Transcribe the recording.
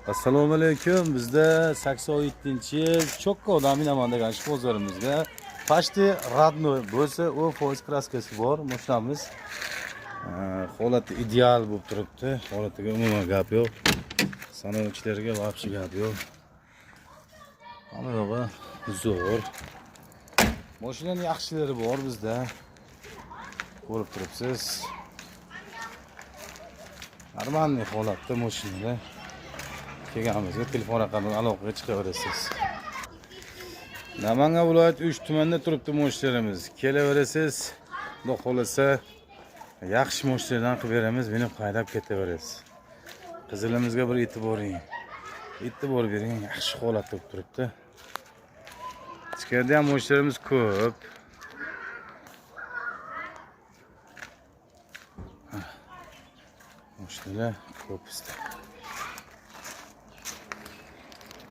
Assalomu alaykum. Bizda 87-yil Chokka odam minaman degan shu bozorimizda почти родной bo'lsa, u foiz kraskasi bor mashinamiz. Holati ideal bo'lib turibdi. Holatiga umuman gap yo'q. Salonchilarga вообще gap yo'q. Hamma yog'i zo'r. Mashinani yaxshilari bor bizda. Ko'rib turibsiz. Нормальный holatda mashinada. Kelganimizga telefon raqamiga aloqaga chiqaverasiz. Namangan viloyati 3 tumanda turibdi mashinalarimiz. Kelaverasiz. Xudo xohlasa yaxshi mashinalardan qilib beramiz, minib haydab ketaverasiz. Qizilimizga bir e'tiboring. E'tibor bering, yaxshi holatda bo'lib turibdi. Ichkarida ham mashinalarimiz ko'p. Mashinalar ko'p bizda.